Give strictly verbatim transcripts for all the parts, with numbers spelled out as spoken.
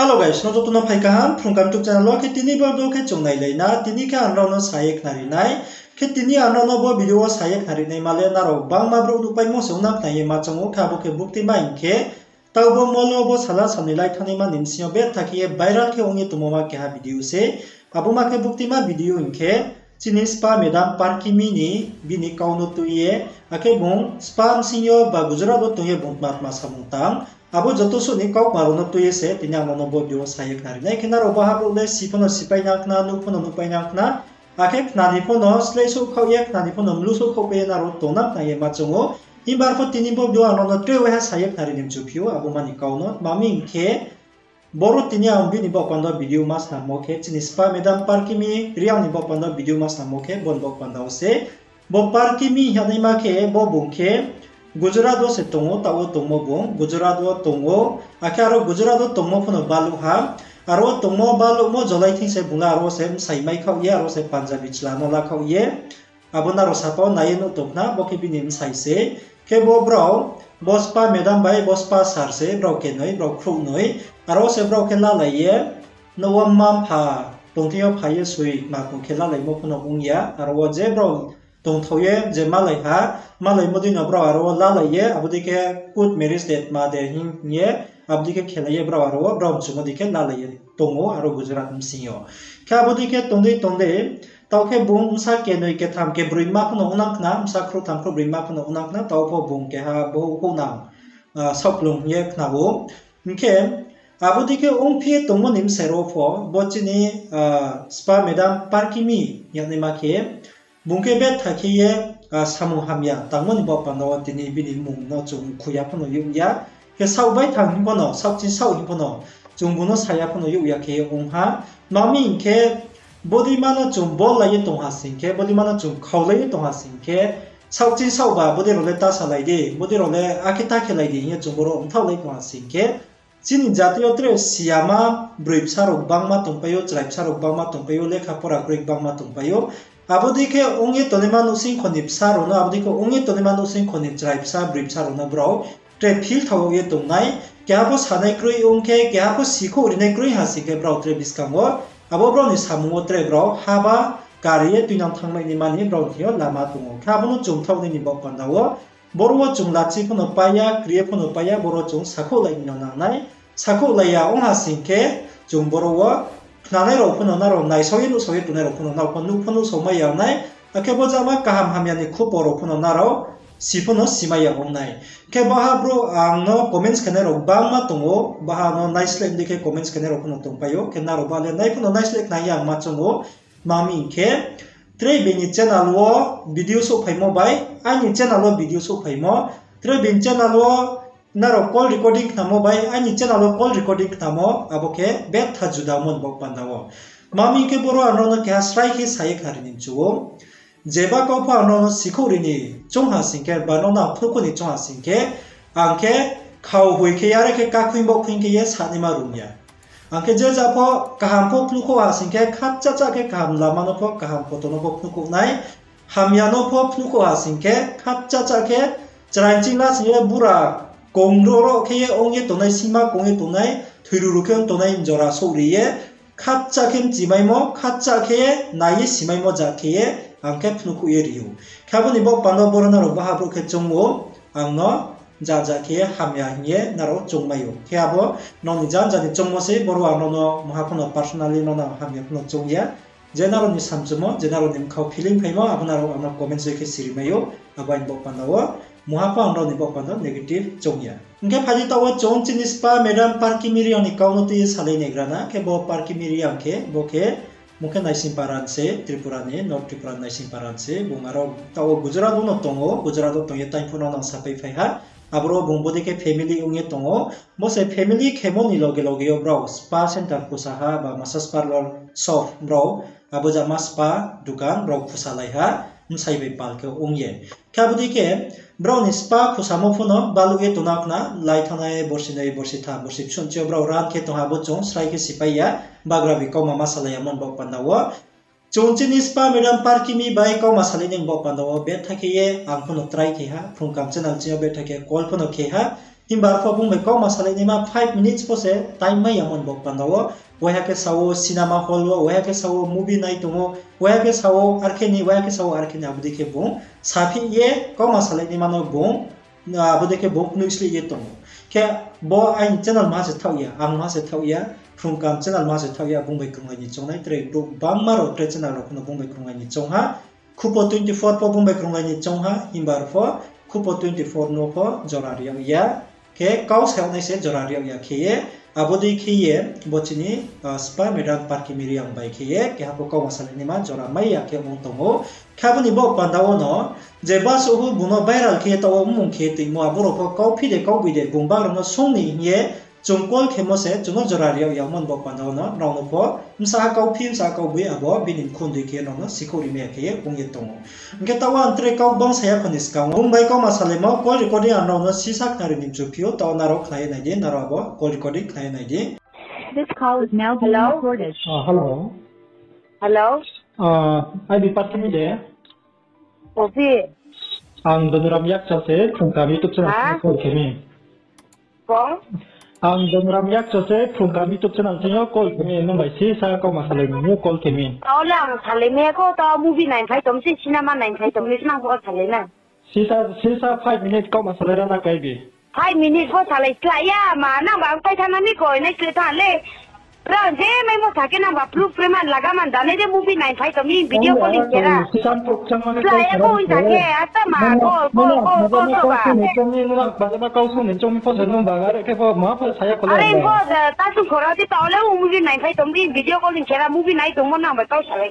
Hello guys, nrao joto no phai kaham, Phrung Kaham YouTube channel wo khe tini bo video khe chung nailai na, tini khe ang nrao no sa ye khnari nai. Khe tini ang nrao no bo video wo sa ye khnari naima le nrao gbangma brouh nuhpaimo se ong na khna ye ma choung ou, khe abo khe buktima hing khe, taoh bo mall wo bo sala salnoi lai thanngnaima ni bsing yo betha khe ye viral khe ong ye tongmo ma keha video se. Abo ma khe buktima video hing khe, chini spa madam Parkimi ni bini kau no tui ye, akhe bung spa bsing yo ba Gujarat wo tong ye bung tma tma samung tang, abo joto suh ni kaukma rao no tui ye se tini ang nrao no bo video wo sa ye khnari nai. Khe nrao baha brouh le si pho no sipai nang khna, nuh pho no nuhpai nang khna, akhe khna ni pho no sleh souhkhaoh ye, khna ni pho no mlu souhkhaoh pai ye nrao tong nang khna ye ma choung ou. Himba arphuh tini bo video ang nrao no tre waiha sa ye khnari ni mchu phi ou, abo ma ni kau no. Tma mi hing khe, boro tini ang bini baoh panda video ma snammo khe, chini spa madam Parkimi Reang ni baoh panda video ma snammo khe, bo ni baoh panda wo se. Bo Parkimi hingnaima khe, bo bung khe Gujarat wo se tong ou, taoh wo tongmo bung Gujarat wo tong ou, akhe aro Gujarat wo tongmo pho no baluh ha, aro wo tongmo baluhmo jolai thing se bung le aro wo se bsai mai khaoh ye, aro wo se Punjabi chla no la khaoh ye, abo nrao sapa wo nai ye nuh tong khna, bo khe bini bsai se. Khe bo brao, bo spa madam bai bo spa sir se, brao kenoi, brao khrouhnoi, aro wo se brao khe lalai ye, nouh wo mma mpha tongthing yo phai ye soi ma tong khe lalaimo pho no ong ya, aro wo je brao tongthao ye je malai ha, malaimo dei no brao aro wo lalai ye, abo dei khe court marriage de tma de hing ye, abo dei khe khelai ye brao aro wo brao mchumo dei khe lalai ye tong ou aro Gujarat bsing yo. Khe abo dei khe tong dei tong dei, taoh khe bung bsa kenoi ketham kebroi ma pho no ong nang khna, bsa khrouhtham khrouhbroi ma pho no ong nang khna, taoh pho bung keha bohouh houhnang, ah, saohkplung hing ye khna ou. Hing khe, abo dei khe ongphi ye tongmo ni bsai rao pho, bo chini, ah, spa madam Parkimi hingnaima khe, bung khe betha khe ye, ah, samung hamya tangmo ni baoh panda wo tini bini mmung no chung khui ya pho no youh ya. Khe saoh bai thang hing pho no, saoh chini saoh hing pho no, chung bung no sa ya pho no youh ya khe ye ong ha. Tma mi hing khe, bodei ma no chung bol lai ye tong ha sing khe, bodei ma no chung khaulai ye tong ha sing khe, saoh chini saoh ba bodei rao le ta salai di, bodei rao le akhe ta khelai di hing ye chung boro mthaohlai tong ha sing khe, chini jati yo tre siyama broi bsa rao gbangma tongpai ou, chrai bsa rao gbangma tongpai ou, lekha pora kroi gbangma tongpai ou. Abo dei khe ong ye tongnaima nouhsingkho ni bsa rao no, abo dei khe ong ye tongnaima nouhsingkho ni chrai bsa, broi bsa rao no brao tre feel thao ye tongnai. Keha pho sanai kroi ong khe, keha pho sikhouh rinai kroi ha sing khe brao tre buskang wo, abo brao ni samung wo tre brao haba kari ye tuinang thanngmai naima ni brao thing yo lama tong ou. Khe abo no chung mthaoh nai ni baoh panda wo, boro wo chung lachi pho no pai ya, kri ye pho no pai ya, boro chung sakhouhlai ni no nang nai. Sakhouhlai ya ong ha sing khe, chung boro wo khnanai rao pho no nrao naisao ye nuhsao ye tongnai rao pho no nrao pho nuh pho nuhsao mai ya ong nai. Akhe bo jama kaham hamya ni khupo rao pho no nrao si pho no simai ya ong nai. Khe baha brouh ang no comments khenai rao gbangma tong ou, baha no naisleh dei khe comments khenai rao pho no tongpai ou, khe nrao ba le nai pho no naisleh khna ye ang ma choung ou. Tma mi hing khe, tre bini channel wo video souhphaimo bai, aini channel wo video souhphaimo, tre bini channel wo nrao call recording khnamo bai, aini channel wo call recording khnamo, abo khe betha juda mo ni baoh panda wo. Tma mi hing khe boro ang nrao no keha srai khe sa ye khnari ni mchu ou. Jeba kau pho ang nrao no sikhouh ri ni choung ha sing khe, ba nrao no ang phnuhkhouh ni choung ha sing khe, ang khe khau hoi khe yare khe kakhuing baohkhuing khe ye sanaima rung ya. Ang khe je ja pho kaham pho phnuhkhouh ha sing khe, khatchahchah khe kaham lama no pho, kaham poto no pho phnuhkhouh nai, hamya no pho phnuhkhouh ha sing khe, khatchahchah khe chrai ching la sing ye bura kong ro ro khe ye ong ye tongnai, singma kong ye tongnai, thoiruru khe ong tongnai jora souhri ye, khatchah khe mchimaimo, khatchah khe nai ye simaimo ja khe ye, ang khe phnuhkhouh ye ri ou. Khe abo ni baoh panda boro nrao baha brouh khe choung ou, ang no ja ja khe ye hamya hing ye nrao choungmai ou. Khe abo nrao ni ja ja ni choungmo se, boro ang nrao no mungha pho no personally nrao no hamya pho no choung ya. Je nrao ni samchumo, je nrao ni mkhau feeling phaimo, abo nrao ang no comment soi khe sirimai ou, abo aini baoh panda wo. Mungha pho ang nrao ni baoh panda negative choung ya. Hing khe phai di taoh wo chung chini spa madam Parkimi Reang ni kau no tui ye salai naigra na, khe bo Parkimi Reang khe, bo khe, bung khe Naisingpara ni se, Tripura ni, North Tripura ni Naisingpara ni se, bung aro taoh wo Gujarat wo no tong ou, Gujarat wo tong ye time pho no nang sapai phai ha, aboro bung bodei khe family ong ye tong ou, bo se family khemo ni loge loge yo brao spa center khusa ha, ba massage parlour shop brao, abo jama spa dukan brao khusalai ha, bsai bai pal khe ong ye. Khe abo dei khe, brao ni spa khusamo pho no baluh ye tongna khna, lai thanngnai borsi noi, borsi tham, borsi bsuh ni chi yo brao ran khe tong ha, bo chung srai khe sipai ya, bagrabi kauma ma salai ya mo ni baoh panda wo. Chung chini spa madam Parkimi bai kauma salai ni baoh panda wo betha khe ye ang pho no try khe ha, Phrung Kaham channel ching yo betha khe call pho no khe ha, Himba arphuh bung bai kauma salai naima five minutes pho se time mai yamo ni baoh panda wo, waiha khe sa wo cinema hall wo, waiha khe sa wo movie nai tong ou, waiha khe sa wo arkhe ni, waiha khe sa wo arkhe ni, abo dei khe bung saphi ye kauma salai naima no bung, abo dei khe bung knoih slih ye tong ou. Khe bo aini channel maha se thaoh ya, ang maha se thaoh ya, Phrungkam channel maha se thaoh ya, bung bai krunglai ni choungnai, tre brouh bangma rao tre channel rao pho no bung bai krunglai ni choung ha. Khupo twenty four pho bung bai krunglai ni choung ha, himba arphuh Khupo twenty four no pho jora ri yag ya. Khe kau sa yag nai se jora ri yag ya khe ye, abo dei khe ye bo chini spa madam Parkimi Reang bai khe ye keha pho kauma salai naima jora mai ya khe ong tong ou. Khe abo ni baoh panda wo no, je basuh bung no viral khe ye taoh wo mmung khe ye toingmo, abo rao pho kauphi de kauboi de bung bak rao no sung ni hing ye chung call khemo se chung no jora ri yag yamo ni baoh panda wo no, nrao no pho bsa ha kauphi, bsa ha kauboi, abo bini mkhun dei khe nrao no sikhouh ri mai ya khe ye ong ye tong ou. Hing khe taoh wo ang tre kau bang sa ya kho ni skang wo, bung bai kauma salaimo call recording ang nrao no sisa khnari ni mchu phi ou, taoh nrao khna ye nai di, nrao abo call recording khna ye nai di. Hello? Aibi Parkimi de? Ang Donoram Yakcha se Phrungkam YouTube channel thing yo call khe mi. Ang Donoram Yakcha se Phrungkam YouTube channel thing yo call khe mi, nung bai sisa kauma salai ni hing ye call khe mi. Taoh le ang salai mai ya kho, taoh movie nai phai tong mi se, cinema nai phai tong mi se, nang pho salai na. Sisa, sisa five minute kauma salai ra na kaibi. Five minute pho salai slái ya ma, nang ba ang pai thanng na mi koi nai slái thanng le. Rang je maimo sa khe nang ba proof preman laga man da nai de, movie nai phai tong mi, video calling khe ra. Slái ya kho hing sa khe, ata ma call, call, call, call so ba. Are pho ta sung khora di taoh le movie nai phai tong mi, video calling khe ra, movie nai tongmo nang ba kau salai.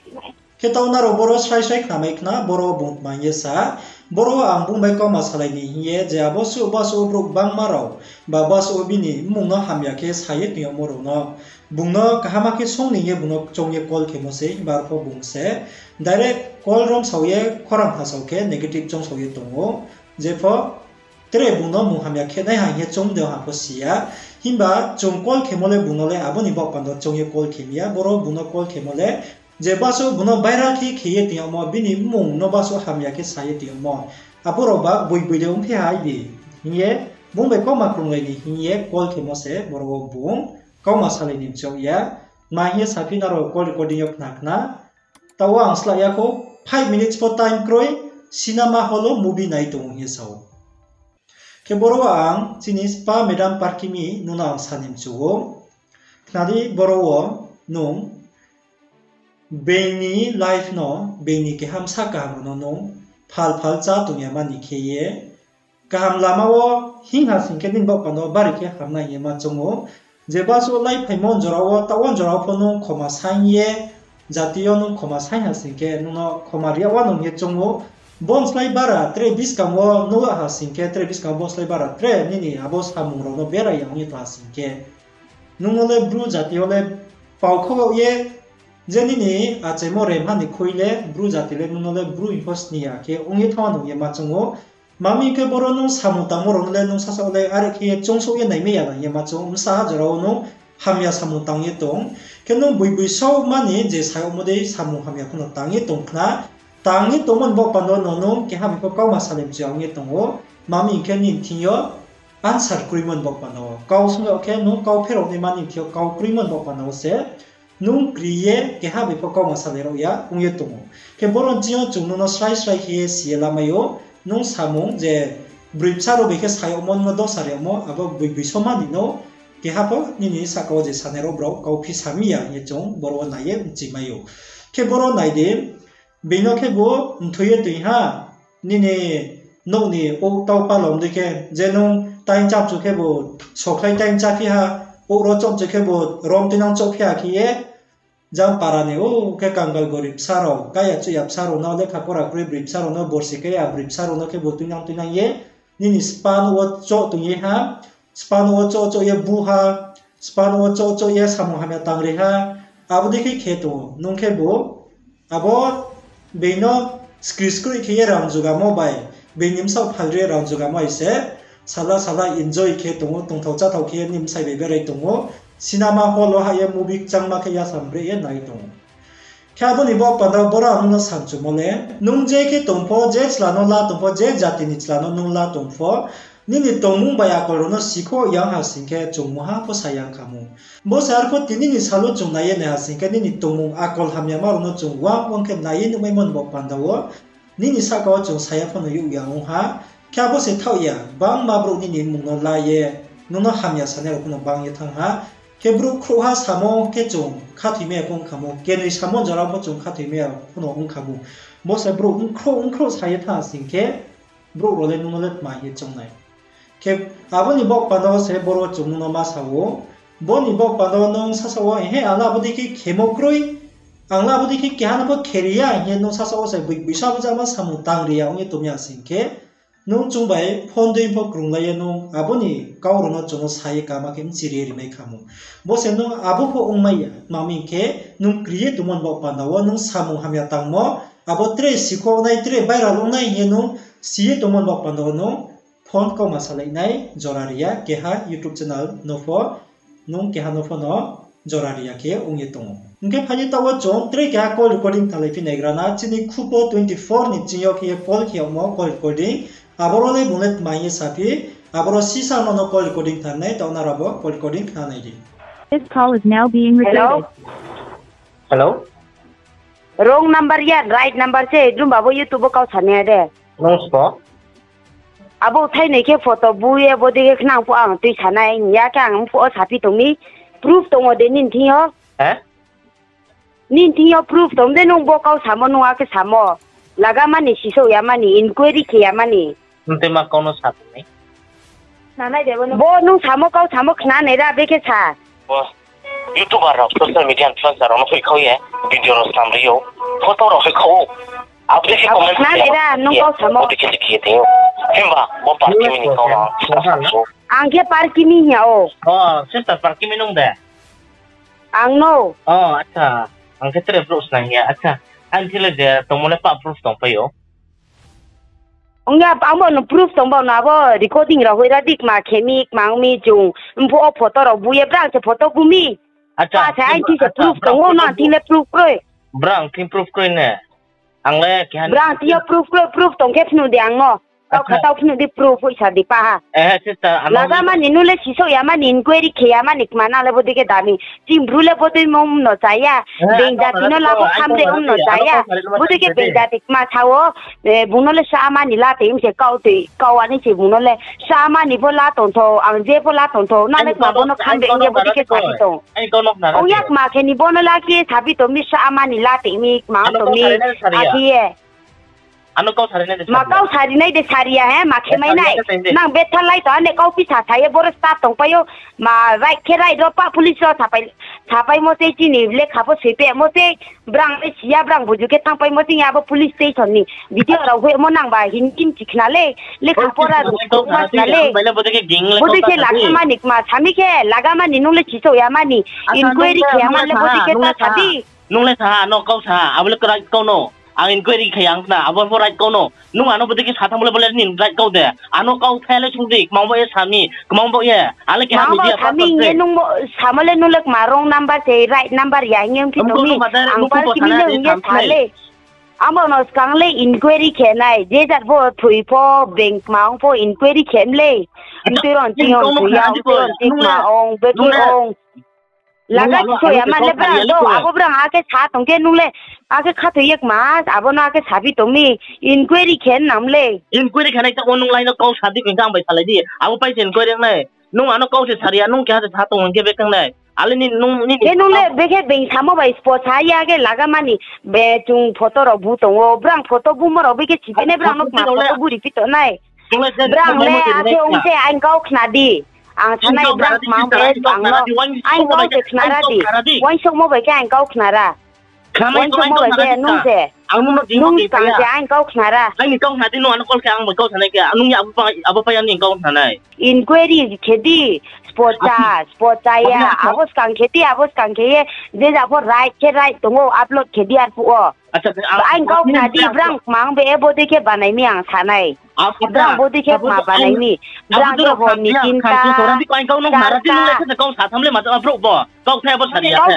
Khe taoh nrao boro srai srai khnamai khna, boro bung tma hing ye sa, boro ang bung bai kauma salai ni hing ye, je abo suh basuh brouh bangma rao, ba basuh bini mmung no hamya khe sa ye toing yagmo rao no, bung no kaham khe sung ni hing ye bung no choung ye call khemo se, himba arphuh bung se direct call romsao ye khorang phasao khe negative choungsao ye tong ou. Jepho tre bung no mung hamya khe nai ha hing ye choung de ha pho si ya. Himba chung call khemo le bung no le abo ni baoh panda choung ye call khe mi ya, boro bung no call khemo le je basuh bung no viral khe khe ye toing yagmo, bini mmung no basuh hamya khe sa ye toing yagmo, abo rao ba boi boi de ongphi ha di hing ye, bung bai kauma krunglai ni hing ye call khemo se boro wo bung kauma salai ni mchu yag ya. Tma hing ye saphi, nrao call recording yo khna khna. Taoh wo ang slái ya kho, five minutes pho time kroi, cinema hall wo movie nai tong ou hing ye sa ou. Khe boro wo ang chini spa madam Parkimi nung no ang sa ni mchu ou. Khna di, boro wo nung being ni life no, being ni keha bsa kaham rao no nung phal phal chá tong ya mani khe ye, kaham lama wo hing ha sing khe nini baoh panda wo bari khe hamnai hing ye ma choung ou. Je basuh lai phaimo jora wo, taoh wo jora wo pho nung khoma saing ye, jati yo nung khoma saing ha sing khe nung no khoma ri yag wanou hing ye choung ou. Bo ni slái bara tre buskang wo nuh ha sing khe, tre buskang wo bo ni slái bara tre nini abo samung rao no berai ya ong ye tong ha sing khe, nung no le Bru jati yo le pao khau yag ye, je nini achaimo rema ni khui le Bru jati le nung no le Bru hing pho sni ya khe ong ye thanng wanou hing ye ma choung ou. Tma hing khe boro nung samung tangmo rao no le nung sasaoh le are khe ye choungsouh ye naimai ya hing ye ma choung ou, bsa ha jora wo nung hamya samung tang ye tong. Khe nung boi boi saoh mani je sa yagmo dei samung hamya pho no tang ye tong khna. Tang ye tongmo ni baoh panda wo no nung keha bai pho kauma salai mchu ya ong ye tong ou. Tma hing khe nini thing yo answer kroimo ni baoh panda wo, kau sung yag khe nung kau pherao naima nini thing yo kau kroimo ni baoh panda wo se nung kri ye keha bai pho kauma salai rao ya ong ye tong ou. Khe boro ni ching yo chung nung no srai srai khe ye si ye lamai ou, nung samung je broi bsa rao bai khe sa yagmo, nung no dosa ri yagmo, abo boi boi saoh mani no keha pho nini sahka wo je sanai rao brao kauphi sa mi ya hing ye chung boro wo nai ye mchimai ou. Khe boro nai di, being no khebu mthoi ye toing ha, nini nouh ni ouh tau palom dei khe, je nung taing chámchu khebu sokhlai taing cháphi ha, ouh ro chohmchu khebu rom tuinang chohphi ha khe ye, jang para ni, o, khe kangal gorib bsa rao, kaiya chuhya bsa rao no, lekha pora kroi broi bsa rao no, borsi kaiya broi bsa rao no khebu tuinang tuinang ye, nini spa nouh wo choh tong ye ha, spa nouh wo choh choh ye bu ha, spa nouh wo choh choh ye samung hamya tangri ha, abo dei khe khe tong ou. Nung khebu abo being no skri skri khe ye rang jugamo bai, being ni bsaoh phalri ye rang jugamo bai se sala sala enjoy khe tong ou, tongthao cháthao khe ye nini bsai bai berai tong ou. Cinema hall wo hah ye movie kchangma khe yasam bre ye nai tong ou. Khe abo ni baoh panda wo boro ang nung no samchumo le, nung je khe tong pho, je chla no la tong pho, je jati ni chla no nung la tong pho, Nini tongmung bai akol rao no sikho ya ong ha sing khe chung mungha pho sa ya ong kha mo. Bo se arphuh tini ni sal wo chung nai ye nai ha sing khe nini tongmung akol hamyama rao no chung uang uang khe nai ye nuhmaimo ni baoh panda wo nini sahka wo chung sa ya pho no youh ya ong ha. Khe abo se thaoh ya, gbangma brouh nini mmung no la ye nung no hamya sanai rao pho no bang ye thanng ha. Khe brouh khrouhha samo khe chung khathoimai ya pho ong kha mo, kenoi samo jora pho chung khathoimai ya pho no ong kha mo. Bo se brouh bkhrouh bkhrouh sa ye thanng ha sing khe, brouh rao le nung no le tma hing ye choung nai. Khe abo ni baoh panda wo se boro chung nung no ma sa ou. Bo ni baoh panda wo nung sasaoh wo, he, ang le abo dei khe khemo kroi, ang le abo dei khe keha no pho kheri ya hing ye nung sasaoh wo se boi-, boisa bujama samung tang ri ya ong ye tong ya sing khe, nung chung bai phone dei pho krunglai ye nung abo ni kau rao no chung no sa ye kama khe mchiri ye rimai kha mo. Bo se nung abo pho ongmai ya, tma hing khe nung kri ye tongmo ni baoh panda wo nung samung hamya tangmo, abo tre sikhouh nai, tre viral ong nai hing ye nung si ye tongmo ni baoh panda wo nung phone kauma salai nai jora ri ya, keha YouTube channel no pho, nung keha no pho no jora ri ya khe ong ye tong ou. Hing khe phai di taoh wo chung tre keha call recording khnalai phi naigra na, chini Khupo twenty four ni ching yo khe ye call khe yagmo call recording, aboro le bung le tma hing ye saphi, aboro sisa no no call recording khnanai, taoh nrao bo call recording khna nai di. This call is now being recorded. Hello? Wrong number ya, right number se, drum ba bo YouTube wo kau sanai de. Nung sbo? Abo thainoi khe photo bu ye bo dei khe khnang phuh ang tui sanai hing ya khe ang phuh wo saphi tong mi, proof tong ou de nini thing yo? Nini thing yo proof tong de nung bo kau samo nung akhe samo. Lagama ni sisouh yama ni, inquiry khe yama ni. Mtui ma kau no sa tong mi. Bo nung samo kau samo khna nai ra, bekhe sa. YouTuber rao, social media influencer rao no hoihkhau ye, video rao snam ri ou, photo rao hoihkhau ou. Abo dei khe comment khna nai ra, nung kau samo. Abo dei khe se khe ye tong ou. Himba bo Parkimi ni kau no ang sa sa ou. Ang khe Parkimi hing ya ou. Sister Parkimi nung de? Ang no. Ang khe tre brouh snang ya. Aini thing le je tongmo le pah proof tongpai ou. Ong ya, ang bo no proof tong ba no abo recording rao hoih ra di, kma khe mi, kma ong mi chung, mphuh wo photo rao bu ye, brang se photo bu mi. Pa se aini thing se proof tong ou, nang thing le proof kroi. Brang thing proof kroi ne. Ang le keha brang thing yo proof kroi, proof tong khe phnuh di ang no. Kau kha taoh phnuh di proof hoihsa di pa ha. Lagama ni nung le sisouh yama ni, inquiry khe yama ni kma nang le bo dei khe dami. Chini Bru le bo dei mom no cha ya. Being jati no labo khamre ong no cha ya. Bo dei khe being jati kma sa wo, bung no le sama ni la tei ong se kau tei, kau ani se bung no le sama ni pho la tong thou, ang je pho la tong thou, nang le kma bo no khamre ong ye bo dei khe saphi tong. Ong ya kma khe ni bo no la khe saphi tong mi, sama ni la tei mi kma tong mi, akhe ye. Ma kau sari nai de sari ya he, ma khe mai nai. Nang betha lai tong, ane kau pisa sa ye boro staff tongpai ou. Ma right khe right ro pa police ro sapaimo se chini lekha pho soipemo se. Brang le si ya, brang buju khe thanngpaimo se abo police station ni video rao hoihmo nang ba hing ching chi khna le. Lekha pora rao ma khna le. Bo dei khe lagama ni kma sami khe, lagama ni nung le sisouh yama ni. Inquiry khe yama le bo dei khe ta sa di. Nung le sa ha, ano kau sa ha, abo le right kau no. Ang inquiry khe ang khna, abo pho right kau no. Nung ano bo dei khe sa thanng bo le, bo le nini right kau de. Ano kau the le sung di, kmang bo ye sami, kmang bo ye. Ale keha media person se. Nung bo samo le nung le kma wrong number se, right number ya hing ye ongphi tong mi. Ang Parkimi le hing ye sa le. Abo no skang le inquiry khe nai, je jat pho thoi pho, being kma ong pho inquiry khe mlei. Mtui ron ching ong thoi ya, mtui ron ching kma ong, bethu ong. Laga chiso ya ma le brang do, abo brang akhe sa tong khe nung le, akhe khathoi ye kma, abo no akhe saphi tong mi, inquiry khe nang le. Inquiry khe nai tamo nung lai no kau sa di, khe ang bai salai di, abo pai se inquiry nai. Nung ano kau se sari ya, nung keha se sa tong hing khe bekhe nai. Ale ni nung, ni khe nung le bekhe being samo bai spot sa ya khe laga mani, be chung photo rao bu tong ou, brang photo bumo rao bekhe siphi nai, brang no kma photo bu riphi tong nai. Brang le akhe ong se aini kau khna di. Ang sanai brang kma ang bo ang no. Aini kau se khnara di. Uaingsouhmo bai khe aini kau khnara. Uaingsouhmo bai khe nung se. Nung skang se aini kau khnara. Aini kau khna di, nung ano call khe ang bai kau sanai khe. Nung ya abo pai ani kau khnanai. Inquiry khe di. Spot cha, spot cha ya. Abo skang khe di, abo skang khe ye. Je ja pho right khe right tong ou, upload khe di arphuh wo. Aini kau khna di, brang kma ang be bodei khe banai mi ang sanai. Brang bodei khe kma banai mi. Brang khe hor ni tinta, charta. Kau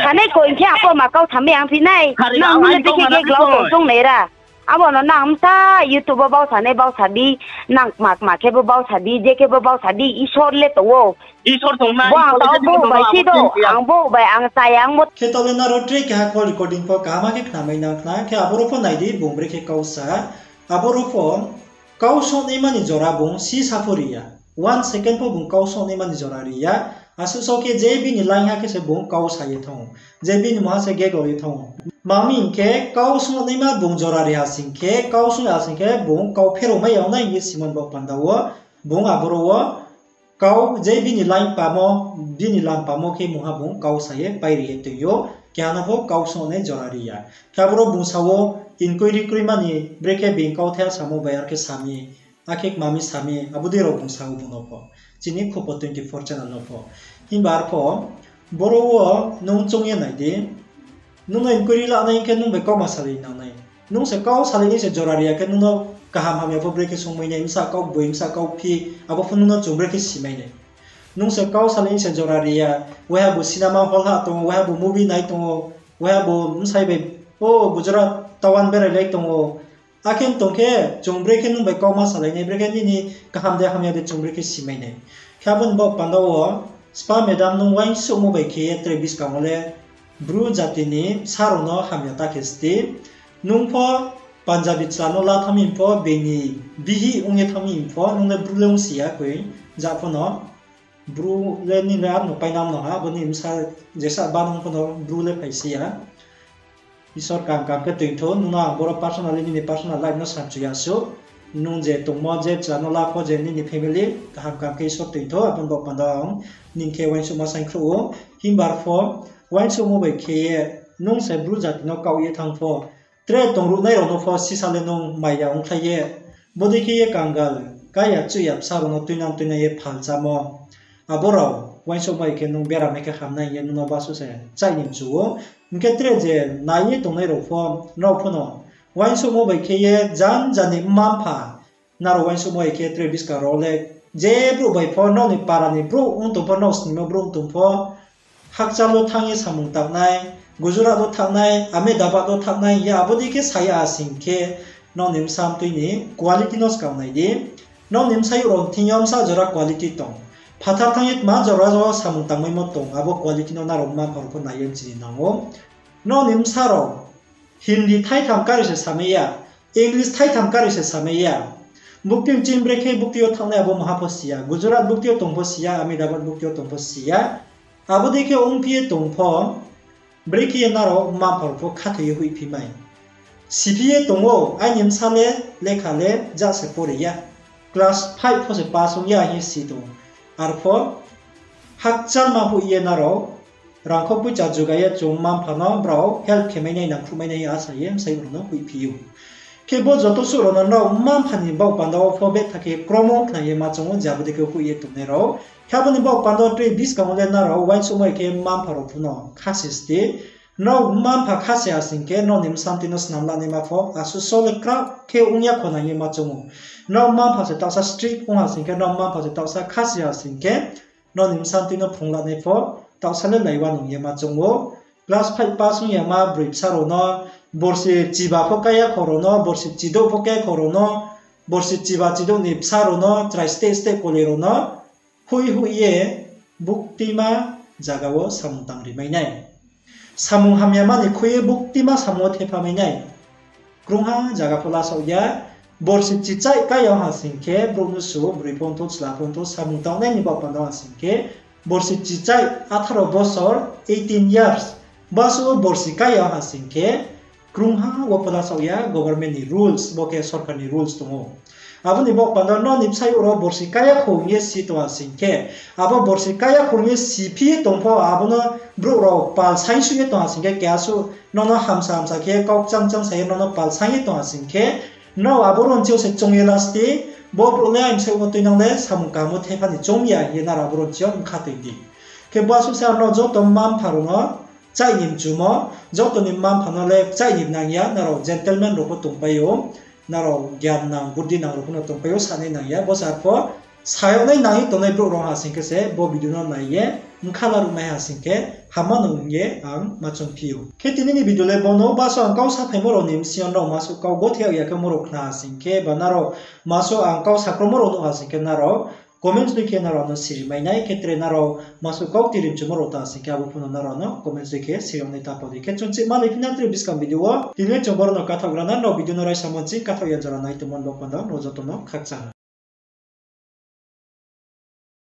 sanai koi khe abo ma kau samai ang phi nai. Nang nung le bekhe khe glau tong chung nai ra. Abo no nang bsa YouTube wo bausa nai bausa di, nang kma kma khe bo bausa di, je khe bo bausa di, Isor le tong ou. Isor tong na, bo ang Isor le tong ou, bo bai si do, ang bo bai ang chaya ang bo. Khe taoh le nrao tre keha call recording pho kaham khe khnamai nang khna, khe aboro pho nai di, bung brekhe kau sa, aboro pho kau songnaima ni jora bung sisa pho ri ya. One second pho bung kau songnaima ni jora ri ya. Asuh so khe je bini line ha khe se bung kau sa ye thanng ou. Je bini mungha se geglao ye thanng ou. Mami hing khe kau songnaima bung jora ri ha sing khe, kau song ya sing khe bung kau pherao mai ya nai hing ye simon bo panda wo, bung aboro wo kau je bini line pamo, bini lam pamo khe mungha bung kau sa ye pai ri ye tong ou. Keha no pho kau songnai jora ri ya. Khe aboro bung sa wo, inquiry kroima ni brekhe being kauthai samo bai ar khe sami, akhe kmami sami, abo dei rao bung sa ou bung no pho. Chini Khupo twenty four channel no pho. Himba arpho, boro wo nung choung ye nai di. Nung no inquiry lanai hing khe nung bai kauma salai nang nai. Nung se kau salai ni se jora ri ya khe nung no kaham hamya pho brekhe sungmai nai, bsa kau boi, bsa kau phi, abo pho nung no chung brekhe simai nai. Nung se kau salai ni se jora ri ya, waiha bo cinema hall ha tong ou, waiha bo movie nai tong ou, waiha bo bsai bai, o Gujarat tawan berai lai tong ou. Akhe tong khe, chung brekhe nung bai kauma salai nai, brekhe nini kaham de hamya de chung brekhe simai nai. Khe abo ni baoh panda wo, spa madam nung uaingsouhmo bai khe ye tre buskang wo le, Bru jati ni bsa rao no hamya ta khe sti. Nung pho Punjabi chla no la thanng mi pho, bini bihih ong ye thanng mi pho, nung le Bru le ongsi ya koi, ja pho no. Bru le nini le arno painang no ha, abo ni bsa jesa ba nung pho no Bru le phaisi ya. Isor kaham kaham khe toing thou, nung no ang boro personally nini personal life no samchu ya suh. Nung je tongmo je chla no la pho je nini family kaham kaham khe Isor toing thou, abo ni baoh panda ang nini khe uaingsouhma saingkhruh ou. Himba arpho uaingsouhmo bai khe ye nung se Bru jati no kaoh ye thanng pho, tre tongruhnai rao no pho sisa le nung maya ongkhlai ye, bodei khe ye kangal, kaya chuh ya bsa rao no tuinang tuinang ye phal chámo. Abo rao uaingsouhmo bai khe nung bera mai khe hamnai hing ye nung no basuh se chaih ni mchu ou. Hing khe tre je nai ye tongnai rao pho, nrao pho no uaingsouhmo bai khe ye jan jan ni mma-mpha, nrao uaingsouhmo bai khe tre buskang rao le, je brouh bai pho, nrao ni para ni brouh ong tong pho, nrao sningmo brouh ong tong pho, hakchal wo thanng ye samung tangnai, Gujarat wo thanngnai, Ahmedabad wo thanngnai hing ye abo dei khe sa ya sing khe, nrao ni bsa mtui ni quality no skang nai di. Nrao ni bsayouh rao thing yo bsa jora quality tong. Phathar thanng ye tma jora wo samung tangmaimo tong, abo quality no nrao mma-mpha rao pho nai ye mchini nang ou. Nrao ni bsa rao Hindi thaitham kari se samai ya, English thaitham kari se samai ya. Buktui chini brekhe buktui yo thanngnai abo maha pho si ya, Gujarat buktui yo tong pho si ya, Ahmedabad buktui yo tong pho si ya. Abo dei khe ongphi ye tong pho, brekhe ye nrao mma-mpha rao pho khathoi ye hoihphi mai. Siphi ye tong ou, aini bsa le lekha le ja se pore ya. Class five pho se pass ong ya hing ye si tong ou. Arpho hakchalma hoih ye nrao rangkho poicha juga ye chung mma-mpha no brao help khe mai nai, nangkhruh mai nai asa ye bsayouh rao no hoihphi ou. Khe bo joto suh rao no nrao mma-mpha ni baoh panda wo pho betha khe kromo khna ye ma choung ou, je abo dei khe hoih ye tongnai rao. Khe abo ni baoh panda wo tre buskang wo le nrao uaingsouhmo bai khe mma-mpha rao pho no kha se sti. Nrao mma-mpha kha se ya sing khe nrao ni bsa mtui no snam lanaima pho asuh so le krao khe ong ya kho nang ye ma choung ou. Nrao mma-mpha se taohsa strict ong ha sing khe, nrao mma-mpha se taohsa kha se ya sing khe, nrao ni bsa mtui no phrung lanai pho taohsa le laiwa nung ye ma choung ou. Class five pass ong ya ma broi bsa rao no, borsi chiba pho kái ya kho rao no, borsi chidouh pho kái kho rao no, borsi chiba chidouh ni bsa rao no, chrai steh steh kole rao no hoih hoih ye buktima zaga wo samung tang ri mai nai. Samung hamyama ni khui ye buktima samung wo thepha mai nai. Krungha zaga pho lasaoh ya, borsi chichaih kái ya ha sing khe, brouh no su, broi pho ongthou, chla pho ongthou, samung tangnai ni baoh panda ha sing khe, borsi chichaih atharo bosor, eighteen years, basuh wo borsi kái ya ha sing khe, krungha wo pho lasaoh ya, government ni rules, bo khe sorkar ni rules tong ou. Abo ni baoh panda nrao ni bsayouh rao borsi kái ya kho hing ye si tong ha sing khe, abo borsi kái ya kho hing ye siphi ye tong pho, abo no brouh rao pal saingsuh ye tong ha sing khe, keha suh nrao no hamsa hamsa khe kau kchang kchang sa ye nrao no pal saing ye tong ha sing khe, nrao abo ronchi yo se choung ye la sti, bo brouh le aini bsayouh no tuinang le samung kaham wo thepha ni choung ya hing ye nrao abo ronchi yo bkha toi di. Khe bo asuh se nrao joto mma-mpha rao no chaih ni mchumo, joto ni mma-mpha no le chaih ni nang ya, nrao gentleman rao pho tongpai ou, nrao gyan nang, buddhi nang rao pho no tongpai ou, sanai nang ya, bo se arpho Sayag nai nang ye tongnai brouh rao ha sing khe se bo video no nai ye bkha laruh nai ha sing khe hamma no ong ye ang ma choungphi ou. Khe tini ni video le bo no, baso ang kau saphaimo rao ni bsing yo nrao masuh kau gothe yag ya khe mo rao khna ha sing khe, ba nrao masuh ang kau sakromo rao nuh ha sing khe nrao comments dei khe nrao no siri mai nai, khe tre nrao masuh kau tiri mchumo rao ta sing khe abo phuno nrao no comments dei khe siri yag nai ta pho di. Khe chung chih ma lai phi na tre buskang video wo, tini le chung boro no kathaoh gra na, nrao video no raisa mo ching kathaoh ya jora nai tongmo ni bo panda nrao joto no khakchang.